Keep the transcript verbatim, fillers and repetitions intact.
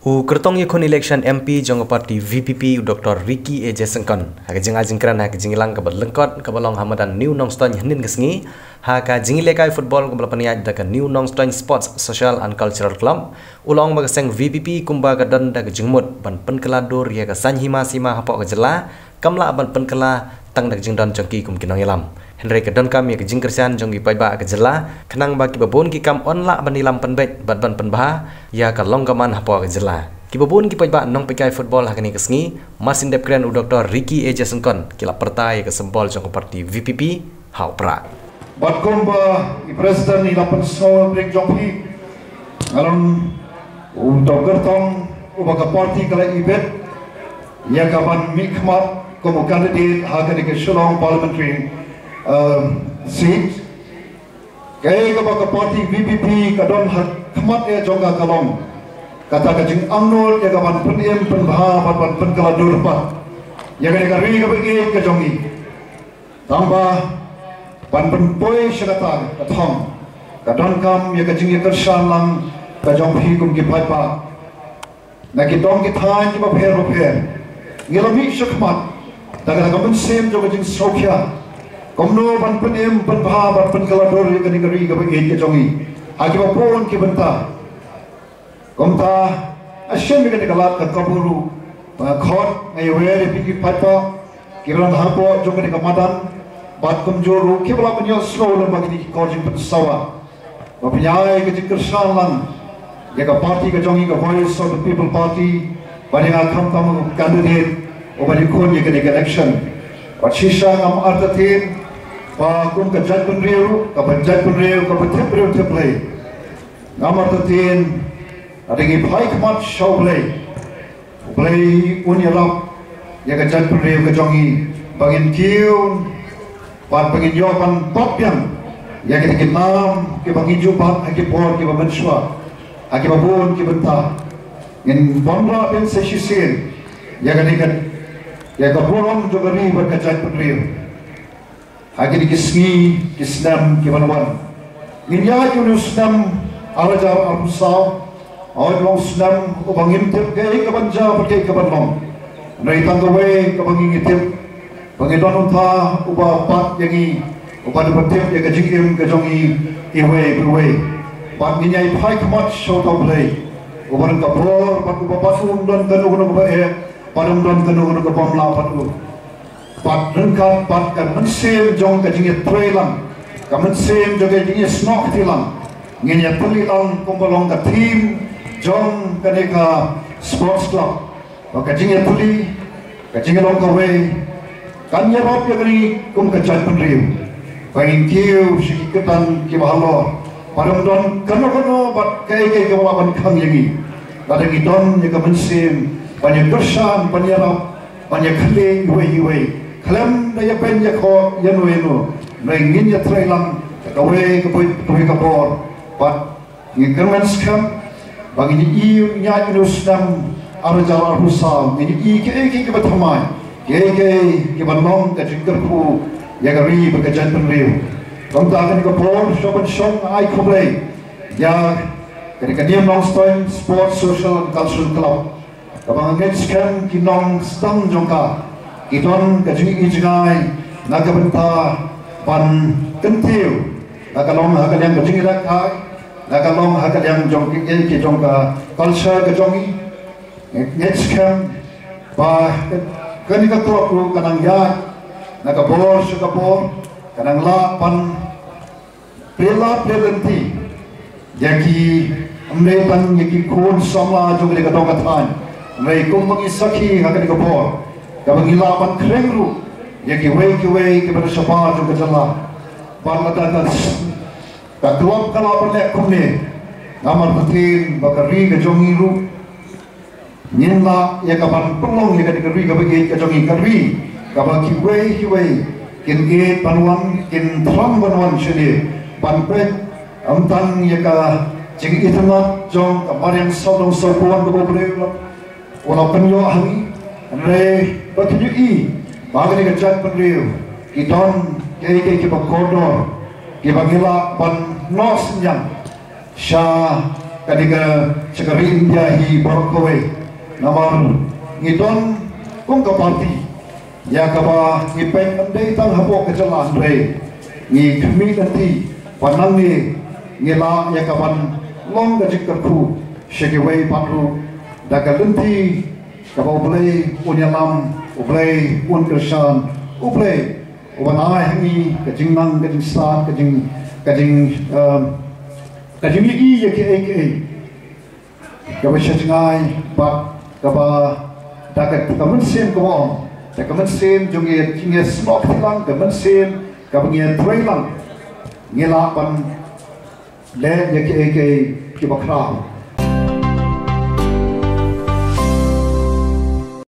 U kyrtong ïakhun election M P jong ka party V P P, u Doctor Ricky A J Syngkon, ha ka jingai jingkren ha ka jingïalang kaba lyngkot kaba long ha madan New Nongstoiñ hynnin ka sngi, ha ka jingïalehkai football kaba la pynïaid da ka New Nongstoiñ Sports Social and Cultural Club, u la ong ba ka seng V P P kumba ka don da ka jingmut ban pynkylla dur ïa ka saiñ hima sima hapoh ka jylla, kam lah ban pynkylla tang da ka jingdon jong ki kum ki nongïalam. Hynrei ka donkam ïa ka jingkyrshan jong ki paidbah ka jylla, khnang ba kiba bun ki kam yn lah ban ïalam pynbeit bad ban pynbha ïa ka long ka man hapoh ka jylla. Kiba bun ki paidbah nongpeitkai football ha kane ka sngi, mar syn dep kren u Doctor Ricky A J Syngkon, ki la pyrta ïa ka symbol jong ka party V P P ha u prah. Bad kumba i president i la pynsngew ïa ka jong phi, nga long u dei u kyrtong uba ka party ka la ibit ïa ka ban mihkhmat kum u candidate ha kane ka Shillong parliamentary, um, seat. Kaei kaba ka party V P P ka don ha khmat eh jong ka ka long kata ka jingangnud ïa ka ban pynim pynbha bad ban pynkylla dur pat ïa kane ka ri kaba ïeit ka jong i. Tangba ban pynpoi sha kata ka thong, ka donkam ïa ka jingïakyrshan lang ka jong phi kum ki paidbah na ki dong ki thaiñ kiba pher ba pher. Ngi la mih shakhmat da kata ka mynsiem jong ka jingsngewkhia kumno ban pynim pynbha ban pynkylla dur ïa kane ka ri kaba ïeit ka jong i ha kiba bun ki bynta. Kumta, nga shim ïa kane ka lad ka kyrpad ruh ba nga khot, nga ïawer ïa phi ki paidbah kiba don hapoh jong kane ka madan, bad kumjuh ruh kiba la pynïohsngew lem bad kine ki kor jingpynsawa, ba phin ïai ka jingkyrshan lang ïa ka party ka jong i, ka Voice of the People Party, ba dei nga khamtam u candidate uba dei khun ïa kane ka election. Bad shisha ngam artatien ba kum ka jaitbynriew, kaba jaitbynriew, kaba tip briew tip Blei, ngam artatien, lada ngi phai khmat sha U Blei, U Blei un ïarap ïa ka jaitbynriew ka jong i ba ngin kiew bad ba ngin ïoh ban bat biang ïa kita ki nam kiba ngi ju bat ha ki por kiba mynshuwa ha kiba bun ki bynta. Ngin wanrah biang sa shisien ïa kane ka, ïa ka burom jong ka ri bad ka jaitbynriew ha kine ki sngi ki snem kiban wan. Ngin ïaid ïa une u snem ar hajar arphew saw, un long u snem uba ngim tip kaei kaban jia bad kaei kaban long. Hynrei tang kawei kaba ngi ngi tip, ba ngi don uta uba bat ïa ngi, uba dei ba tip ïa ka jingim ka jong i iwei pa iwei. Bad ngin ïai phai khmat sha uta U Blei uba don ka bor, bad uba bat, um don kano kano kaba eh, bad um don kano kano kabym lah bad u. Bad ryngkat bad ka mynsiem jong ka jingïatreilang, ka mynsiem jong ka jingïasnoh kti lang, ngin ïatreilang kumba long ka theme jong kane ka sports club. Ba ka jingïatreilang, ka jinglong kawei kan ïarap ïa ka ri kum ka jaitbynriew. Ba ngin kiew sha ki kyrdan kiba halor, ba ym don kano kano bad kaei kaei kaba lah ban khang ïa ngi. Lada ngi don ïa ka mynsiem ban ïakyrshan, ban ïarap, ban ïakynduh iwei iwei khlem da ïabeiñ ïakhoh ïano ïano, hynrei ngin ïatreilang da kawei ka bor, kawei ka bor. Bad ngi kyrmen skhem ba ngin ïoh ïa une u snem ar hajar arphew saw, ngin ïoh kiei kiei kiba thymmai, kiei kiei kiban long ka jingkyrkhu ïa ka ri bad ka jaitbynriew. Kumta kane ka por sha ban shong ai khublei ïa kane ka New Nongstoiñ Sports Social and Cultural Club, kaba nga ngeit skhem ki nongstad jong ka ki don ka jingi jngai na ka bynta ban kyntiew, la ka long ha ka liang ka jingïalehkai, la ka long ha ka liang jong ki, ki jong ka culture ka jong i. Ngeit skhem ba kane ka club ruh ka nang ïaid na ka bor sha ka bor, ka nang lah ban pynlait pynlynti ïa ki, ym dei tang ïa ki khun samla jong kane ka dong ka thaiñ, hynrei kumba ngi sakhi ha kane ka por, kaba ngi lah ban khring ruh ïa kiwei kiwei kiba na shabar jong ka jylla. Bad lada ka, ka club ka lah ban leh kumne, nga artatien ba ka ri ka jong ngi ruh ngin lah ïa ka ban pynlong ïa ka ri kaba ïeit ka jong ngi, ka ri kaba kiwei kiwei kin ïeit ban wan, kin thrang ban wan shane ban peit, ym tang ïa ka jingitynnad jong ka mariang sawdong sawkun kaba U Blei u la pynïoh ha ngi, hynrei ba kin ïohi ba kane ka jaitbynriew ki don kiei kiei kiba kordor kiba ngi lah ban noh synñiang sha Kane ka shakri India hi baroh kawei. Namar ngi don kum ka party ïa kaba ngi peit ym dei tang hapoh ka jylla hynrei ngi khmih lynti ba nangne ngi lah ïa kaban long ka jingkyrkhu sha kiwei pat ruh da ka lynti kaba U Blei un ïalam, U Blei un kyrshan, U Blei uban ai ha ngi ka jingnang, ka jingstad, ka jing ka jing um, ka jingïohi ïa kiei kiei kaba sha jngai bad kaba da ka ka mynsiem kaba ong da ka mynsiem jong ngi, jong ngi snoh kti lang, ka mynsiem kaba ngi trei lang ngi lah ban leh ïa kiei kiei kiba khraw.